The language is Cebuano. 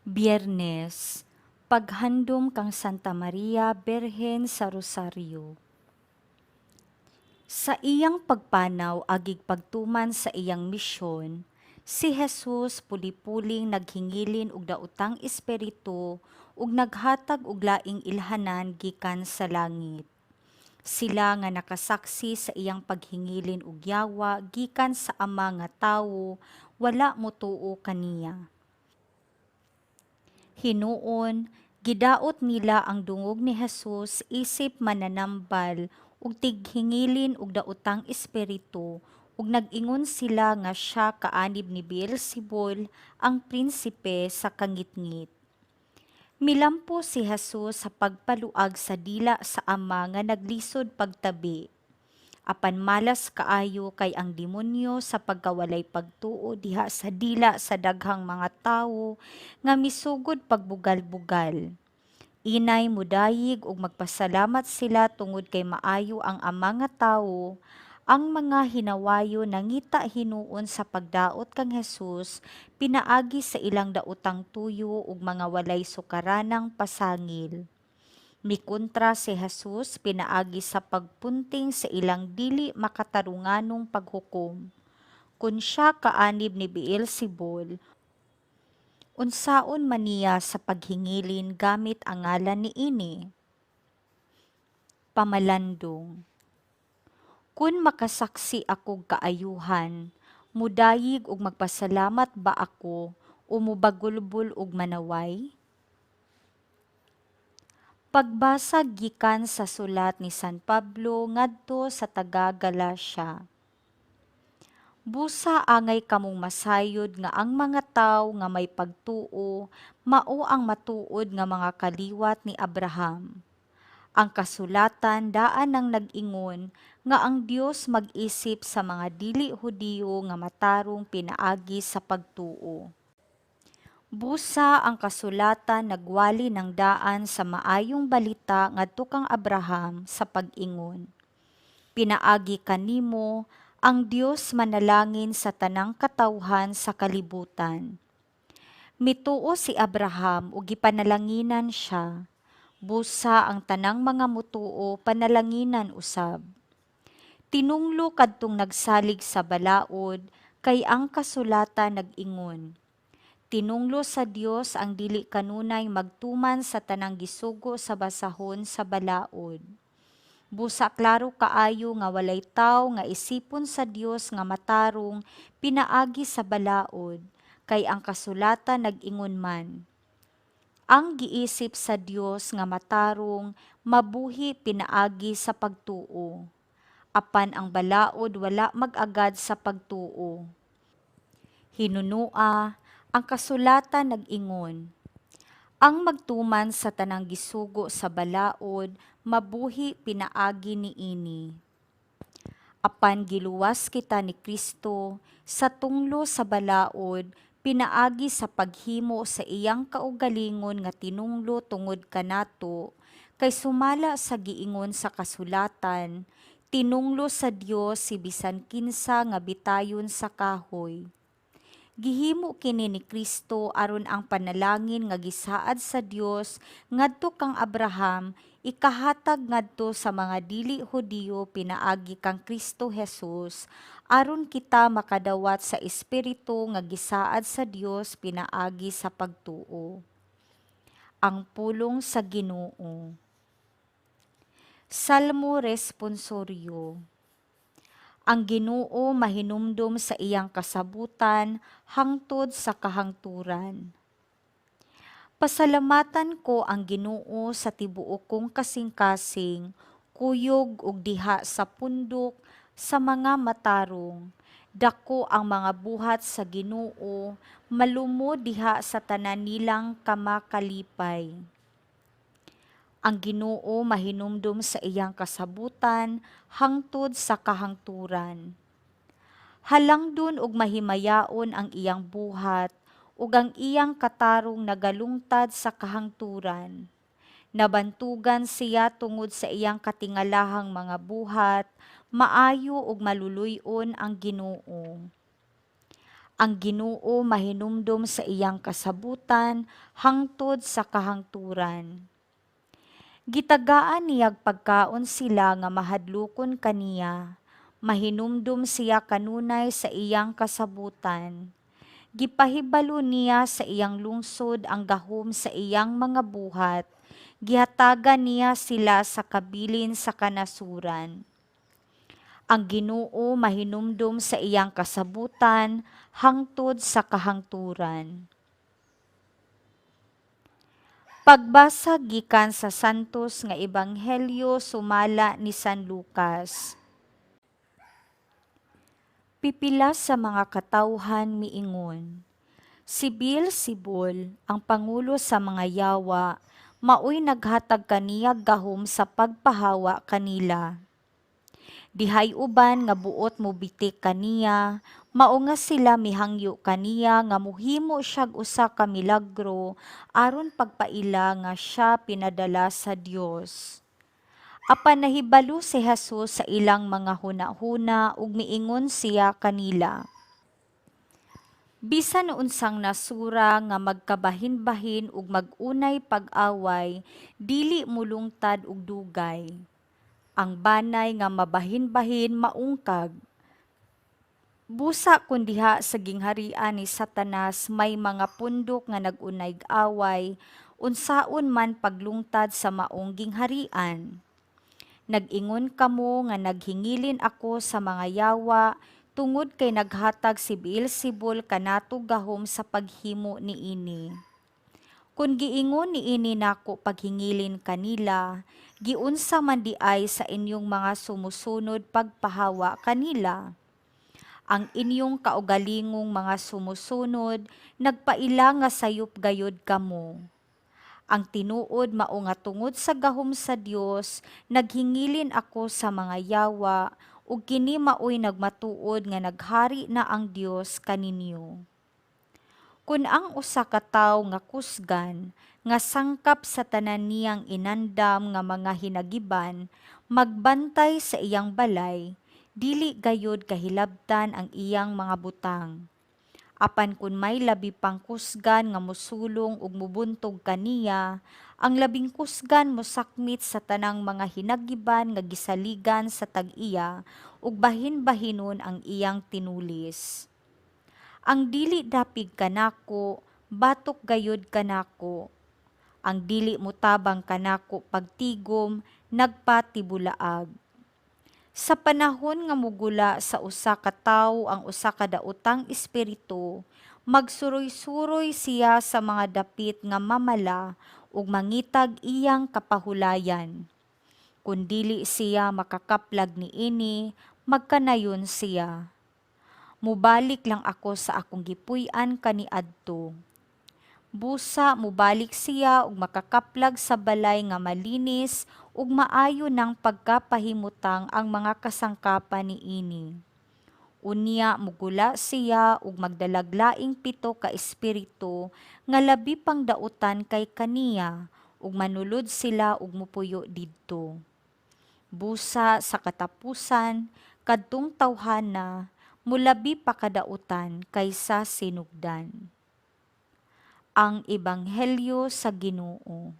Biyernes, paghandom kang Santa Maria Birhen sa Rosaryo. Sa iyang pagpanaw agig pagtuman sa iyang misyon, si Jesus puli-puling naghingilin og daotang espiritu ug naghatag og laing ilhanan gikan sa langit. Sila nga nakasaksi sa iyang paghingilin og yawa gikan sa Ama nga tawo wala motuo kaniya. Hinuon, gidaot nila ang dungog ni Jesus isip mananambal ug tighingilin og daotang espiritu ug nag-ingon sila nga siya kaanib ni Beelzebul, ang prinsipe sa kangitngit. Milampo si Jesus sa pagpaluag sa dila sa Ama nga naglisod pagtabi. Apan malas kaayo kay ang demonyo sa pagkawalay pagtuo diha sa dila sa daghang mga tawo nga misugod pagbugal-bugal. Inay modayig ug magpasalamat sila tungod kay maayo ang Ama nga tawo. Ang mga hinawayo nangita hinuon sa pagdaot kang Jesus pinaagi sa ilang daotang tuyo ug mga walay sukaranang pasangil. Mikontra si Jesus pinaagi sa pagpunting sa ilang dili makatarunganong paghukom. Kun siya kaanib ni Beelzebul, unsaon man niya sa paghingilin gamit ang ngalan niini? Pamalandong. Kun makasaksi akog kaayuhan, mudayig ug magpasalamat ba ako o mobagulbol ug manaway? Pagbasa gikan sa sulat ni San Pablo ngadto sa taga-Galacia. Busa angay kamong masayod nga ang mga tawo nga may pagtuo mao ang matuod nga mga kaliwat ni Abraham. Ang kasulatan daan nang nag-ingon nga ang Dios mag-isip sa mga dili Hudiyo nga matarong pinaagi sa pagtuo. Busa ang kasulatan nagwali ng daan sa maayong balita ngadto kang Abraham sa pag-ingon, "Pinaagi kanimo ang Dios manalangin sa tanang katawhan sa kalibutan." Mituo si Abraham ug gipanalanginan siya. Busa ang tanang mga mutuo panalanginan usab. Tinunglo kadtong nagsalig sa balaod, kay ang kasulatan nag-ingon, "Tinunglo sa Dios ang dili kanunay magtuman sa tanang gisugo sa basahon sa balaod." Busa klaro kaayo nga walay tawo nga isipon sa Dios nga matarong pinaagi sa balaod, kay ang kasulatan nag-ingon man, "Ang giisip sa Dios nga matarong mabuhi pinaagi sa pagtuo." Apan ang balaod wala mag-agad sa pagtuo. Hinunua, ang kasulatan nag-ingon, "Ang magtuman sa tanang gisugo sa balaod mabuhi pinaagi niini." Apan giluwas kita ni Kristo sa tunglo sa balaod pinaagi sa paghimo sa iyang kaugalingon nga tinunglo tungod kanato, kay sumala sa giingon sa kasulatan, "Tinunglo sa Dios si bisan kinsa nga bitayon sa kahoy." Gihimo kini ni Kristo aron ang panalangin nga gisaad sa Dios ngadto kang Abraham ikahatag ngadto sa mga dili Hudiyo pinaagi kang Kristo Jesus, aron kita makadawat sa Espiritu nga gisaad sa Dios pinaagi sa pagtuo. Ang pulong sa Ginoo. Salmo Responsoryo. Ang Ginoo mahinumdom sa iyang kasabutan hangtod sa kahangturan. Pasalamatan ko ang Ginoo sa tibuok kong kasing-kasing, kuyog og diha sa pundok sa mga matarong. Dako ang mga buhat sa Ginoo, malumo diha sa tanan nilang kamakalipay. Ang Ginoo mahinumdom sa iyang kasabutan hangtod sa kahangturan. Halangdon ug mahimayaon ang iyang buhat ug ang iyang katarong nagalungtad sa kahangturan. Nabantugan siya tungod sa iyang katingalahang mga buhat, maayo ug maluluy-on ang Ginoo. Ang Ginoo mahinumdom sa iyang kasabutan hangtod sa kahangturan. Gitagaan niyag pagkaon sila nga mahadlokon kaniya. Mahinumdom siya kanunay sa iyang kasabutan. Gipahibalo niya sa iyang lungsod ang gahom sa iyang mga buhat. Gihatagan niya sila sa kabilin sa kanasuran. Ang Ginoo mahinumdom sa iyang kasabutan hangtod sa kahangturan. Pagbasa gikan sa Santos nga Ebanghelyo sumala ni San Lucas. Pipila sa mga katawhan miingon, "Si Beelzebul, ang pangulo sa mga yawa, maoy naghatag kaniyag gahom sa pagpahawa kanila." Dihay uban nga buot mobitik kaniya, mao nga sila mihangyo kaniya nga mohimo siyag usa ka milagro aron pagpaila nga siya pinadala sa Dios. Apan nahibalo si Jesus sa ilang mga hunahuna ug miingon siya kanila, "Bisan unsang nasura nga magkabahin-bahin ug mag-unay pag-away, dili molungtad og dugay. Ang banay nga mabahin-bahin maungkag. Busa kon diha sa gingharian ni Satanas may mga pundok nga nag-unayg away, unsaon man paglungtad sa maong gingharian? Nag-ingon kamo nga naghingilin ako sa mga yawa tungod kay naghatag si Beelzebul kanato gahom sa paghimo niini. Kun giingon niini nako paghingilin kanila, giunsa man diay sa inyong mga sumusunod pagpahawa kanila? Ang inyong kaugalingong mga sumusunod nagpaila nga sayop gayud kamo. Ang tinuod mao nga tungod sa gahom sa Dios naghingilin ako sa mga yawa, ug kini maoy nagmatuod nga naghari na ang Dios kaninyo. Kun ang usa ka tawo nga kusgan, nga sangkap sa tanan niyang inandam nga mga hinagiban, magbantay sa iyang balay, dili gayud kahilabtan ang iyang mga butang. Apan kun may labi pang kusgan nga mosulong ug mobuntog kaniya, ang labing kusgan mosakmit sa tanang mga hinagiban nga gisaligan sa tag-iya ug bahin-bahinon ang iyang tinulis. Ang dili dapig kanako, batok gayud kanako. Ang dili motabang kanako pagtigom, nagpatibulaag. Sa panahon nga mogula sa usa ka tawo ang usa ka daotang espiritu, magsuroy-suroy siya sa mga dapit nga mamala ug mangitag iyang kapahulayan. Kun dili siya makakaplag niini, magkanayon siya, 'Mobalik lang ako sa akong gipuy-an kaniadto.' Busa mobalik siya ug makakaplag sa balay nga malinis ug maayo nang pagkapahimutang ang mga kasangkapan niini. Unya mogula siya ug magdalag laing pito ka espiritu nga labi pang daotan kay kaniya, ug manulod sila ug mopuyo didto. Busa sa katapusan, kadtong tawhana molabi pa kadaotan kaysa sinugdan." Ang Ebanghelyo sa Ginoo.